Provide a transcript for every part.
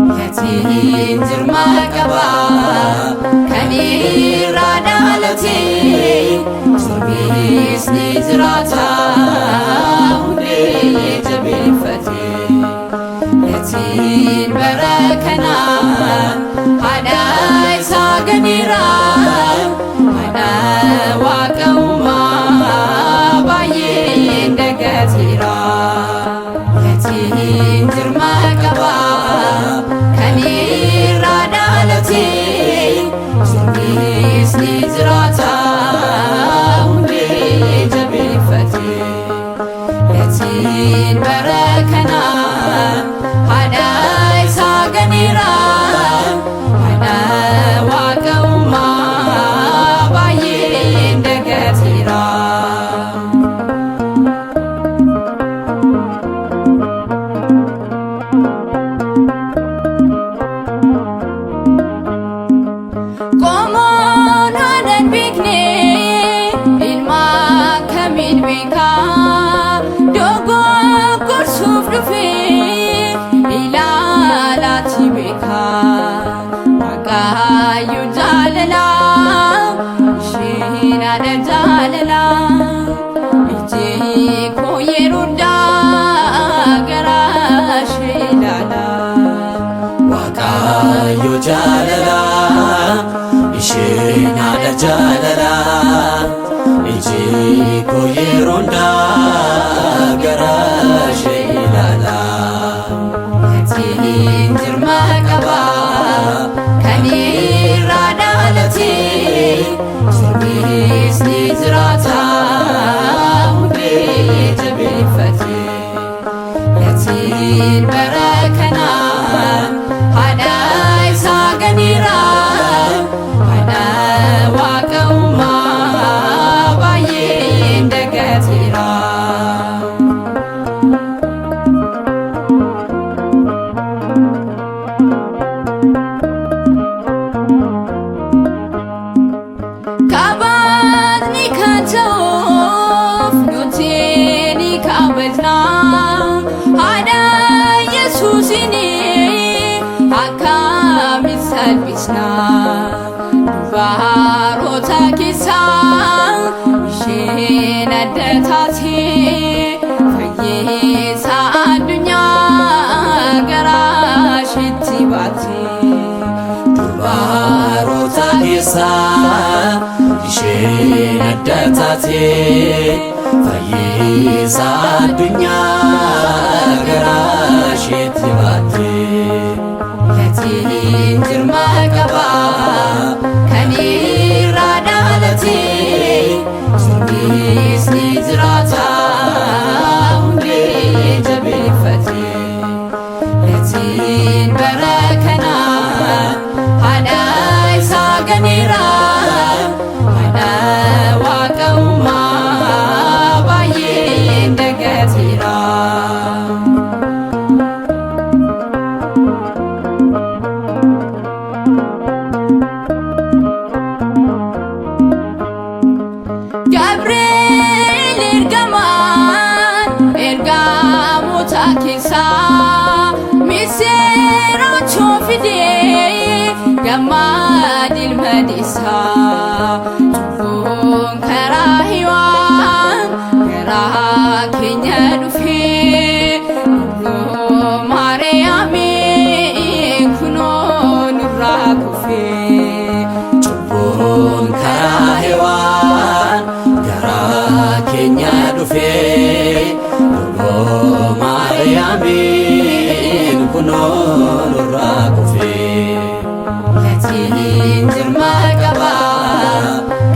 Gatiin jirma qaba kan irraa dhalate, jirmis ni jiraata hundee jabeeffate. Gatiin bara kana haadha isaa ganeera, haadha Waaqa uumaa baay'ee dagateera. Gatiin jirma qaba kan irraa dhalate, jirmis ni jiraata hundee jabeeffate. Gatiin bara kana haadha isaa ganeera, haadha Waaqa uumaa baay'ee dagateera. Qomoon haadhan beekne ilma kamiin beekaa? Dogoggorsuuf dhufee ilaalaati beekaa. Waaqayyo jaalalaa, isheen haadha jaalalaa, ijji koo yeroo hundaa gara ishee ilaala. Waaqayyo jaalalaa, isheen haadha jaalalaa, iji koo yeroo hundaa gara ishee ilaala. Gatiin jirma qaba kan irraa dhalate, jirmis ni jiraata hundee jabeeffate. Gatiin bara kana haadha isaa ganeera, haadha Waaqa uumaa baay'ee dagateera. Kabajni kan ta'uuf nuti ni kabajna, haadha Yesuusin akkamitti salphisna? Dubaroota keessaa isheen adda taate, fayyisaa addunyaa garaa isheetti baate. Dubaroota keessaa isheen adda taate, fayyisaa addunyaa garaa isheetti baatte. Gatiin jirma qaba kan irraa dhalate, jirmis ni jiraata hundee jabeeffate. Gatiin bara kana haadha isaa ganeera, haadha Waaqa uumaa baay'ee dagateera. Gabriel ergamaan ergamoota keessaa misirachoo fidee gammad ilma deessaa. Cubbuun karaa Hewaan garaa keenya dhufee, dubroo Maariyaamiin kunoo nurraa kufee. Cubbuun karaa Hewaan garaa keenya dhufee, durboo Maariyaamiin kunoo nurraa kufee. Gatiin jirma qaba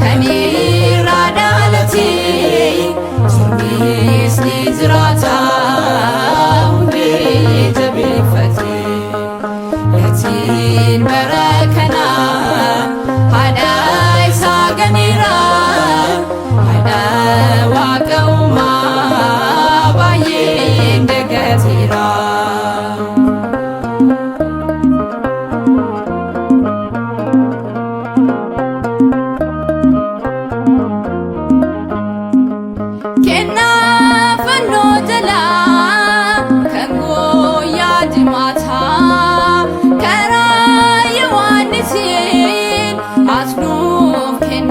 kan irraa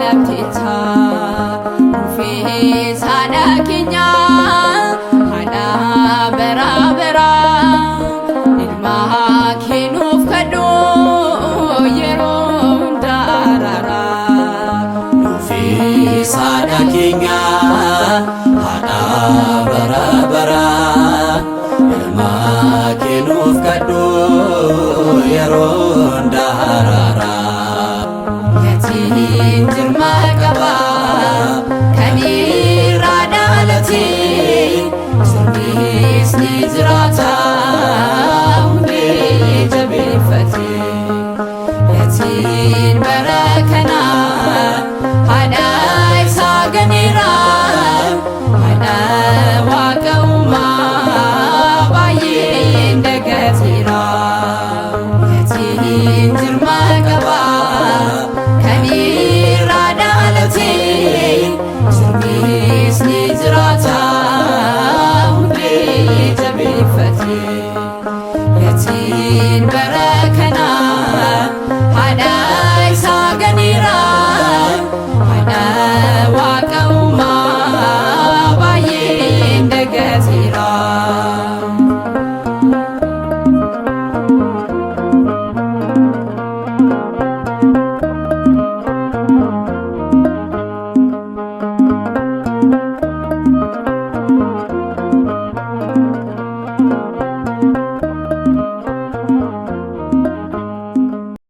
Lallabteetta dhufees haadha keenya haadha bara bara ilma kee nuuf kadhu yeroo hunda araara. Nuufis haadha keenya haadha bara bara ilma kee nuuf kadhu yeroo hunda araara. Gatiin jirma qaba.